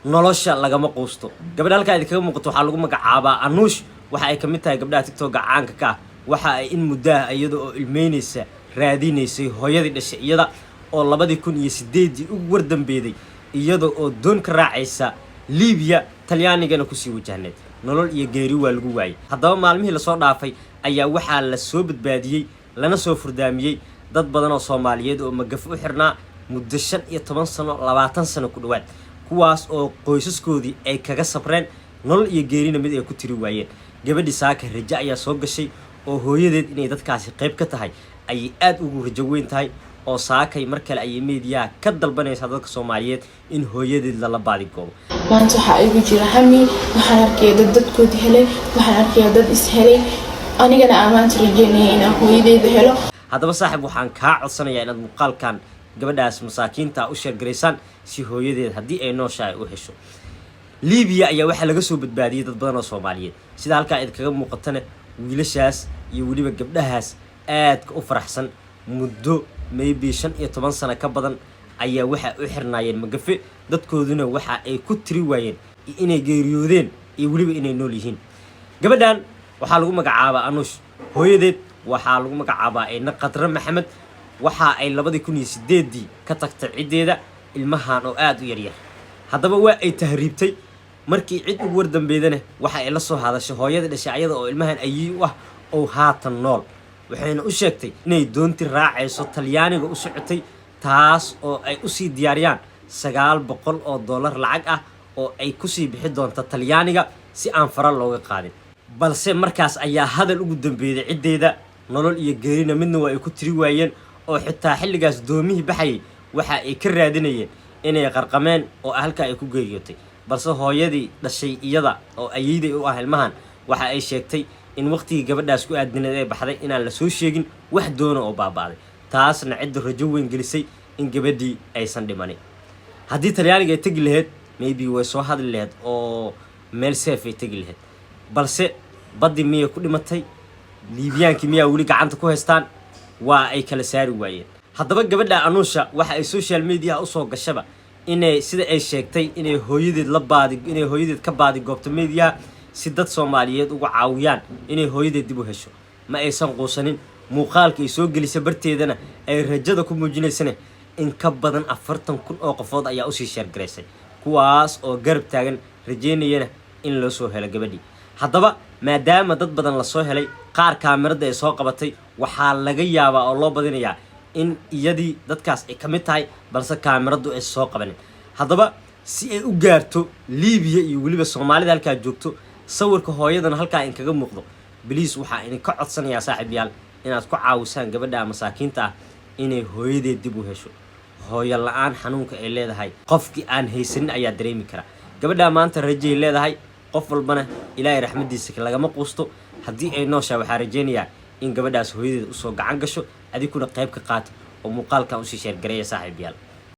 Nolosha lagama quusto. Gabadha halkaa idinkaga muuqato waxaa lagu magacaabaa Anuush. Waxa ay ka mid tahay gabdhaha TikToka caanka ka ah. Waxa ay in muddaah iyada oo ilmeynaysa raadinaysay hooyadii dhashay iyada oo 2008-dii ugu wardambeeday, iyada oo doon ka raacaysa Liibiya, Talyaanigana kusii wajahneed. Nolol iyo geeri waa lagu waayey. Haddaba maalmihii lasoo dhaafay ayaa waxaa la soo badbaadiyey lana soo furdaamiyey dad badan oo Soomaaliyeed oo magaf u xirnaa muddo 15 sano, 20 sano ku dhowaad, kuwaas oo qoysaskoodii ay kaga sabreen, nolol iyo geerina mid ay ku tiri waayeen. Gabadhii saaka rajo ayaa soo gashay oo hooyadeed inay dadkaasi qayb ka tahay ayay aada ugu rajo weyn tahay, oo saakay mar kale ayay meediyaha ka dalbanaysaa dadka Soomaaliyeed in hooyadeed lala baadigoobo. Maanta waxaa igu jira hami. Waxaan arkaya dad dadkood helay, waxaan arkaya dad is helay, anigana aan maanta rajeynaya inaan hooyadeeda helo. Haddaba saaxib, waxaan kaa codsanayaa inaad muuqaalkan gabadhaas masaakiinta u share garaysaan si hooyadeed haddii ay nooshahay u hesho. Liibiya ayaa waxaa laga soo badbaadiyey dad badan oo Soomaaliyeed. Sida halkaa idinkaga muuqatana, wiilashaas iyo weliba gabdhahaas aadka u faraxsan muddo maybe 15 sano ka badan ayaa waxaa u xirnaayeen magafe, dadkooduna waxa ay ku tiri waayeen inay geeriyoodeen iyo weliba inay nool yihiin. Gabadhan waxaa lagu magacaabaa Anuush. Hooyadeed waxaa lagu magacaabaa Ayna Qadre Maxamed. Waxa ay 2008-dii ka tagtay ciddeeda ilmahan oo aada u yaryar. Haddaba waa ay tahriibtay. Markii cid ugu wardambeydana waxa ay la soo hadashay hooyada dhashay ayada oo ilmahan ayii u ah oo haatan nool, waxayna u sheegtay inay doonti raacayso Talyaaniga u socotay, taas oo ay usii diyaariyaan $900 lacag ah oo ay kusii bixi doonto Talyaaniga si aan fara looga qaadin. Balse markaas ayaa hadal ugu dambeeyay ciddeeda. Nolol iyo geerina midna waa ay ku tiri waayeen, oo xitaa xilligaas doomihii baxayay waxa ay ka raadinayeen inay qarqameen oo halkaa ay ku geeriyootay. Balse hooyadii dhashay iyada oo ayeyday u ah ilmahan waxa ay sheegtay in waqtigii gabadhaas ku aadineed ee baxday inaan la soo sheegin wax doona oo baaba'day, taasna cidda rajo weyn gelisay in gabadhii aysan dhimanin. Haddii Talyaaniga ay tegi lahayd, maybe way soo hadli lahayd oo meel safe ay tegi lahayd. Balse baddii miyay ku dhimatay? Liibiyaankii miyaa weli gacanta ku haystaan? Waa ay kala saari waayeen. Haddaba gabadha Anuusha waxa ay social mediaha usoo gashaba inay, sida ay sheegtay, inay hooyadeed la baadi, inay hooyadeed ka baadi goobto mediaha si dad Soomaaliyeed uga caawiyaan inay hooyadeed dib u hesho. Ma aysan quusanin. Muuqaalka ay soo gelisa barteedana ay rajada ku muujinaysana, in ka badan 40,000 oo qofood ayaa usii share garaysay, kuwaas oo garab taagan, rajeynayana in loo soo helo gabadhii. Haddaba maadaama dad badan lasoo helay, qaar kaamirada ay soo qabatay, waxaa laga yaabaa oo loo badinayaa in iyadii dadkaas ay ka mid tahay, balse kaamiradu ay soo qabanin. Haddaba si ay u gaarto Liibiya iyo weliba Soomaalida halkaa joogto, sawirka hooyadana halkaa inkaga muuqdo, please, waxaa idinka codsanayaa, saaxiibyaal, inaad ku caawisaan gabadha masaakiinta ah inay hooyadeed dib u hesho. Hooyo la-aan xanuunka ay leedahay qofkii aan haysanin ayaa dareemi kara. Gabadhaa maanta rajay leedahay. Qof walbana Ilaahay raxmadiisa lagama quusto. Haddii ay nooshahay, waxaa rajaynayaa in gabadhaas hooyadeed usoo gacan gasho. Adiguna qayb ka qaato oo muuqaalkan usii share gareeya, saaxiibyaal.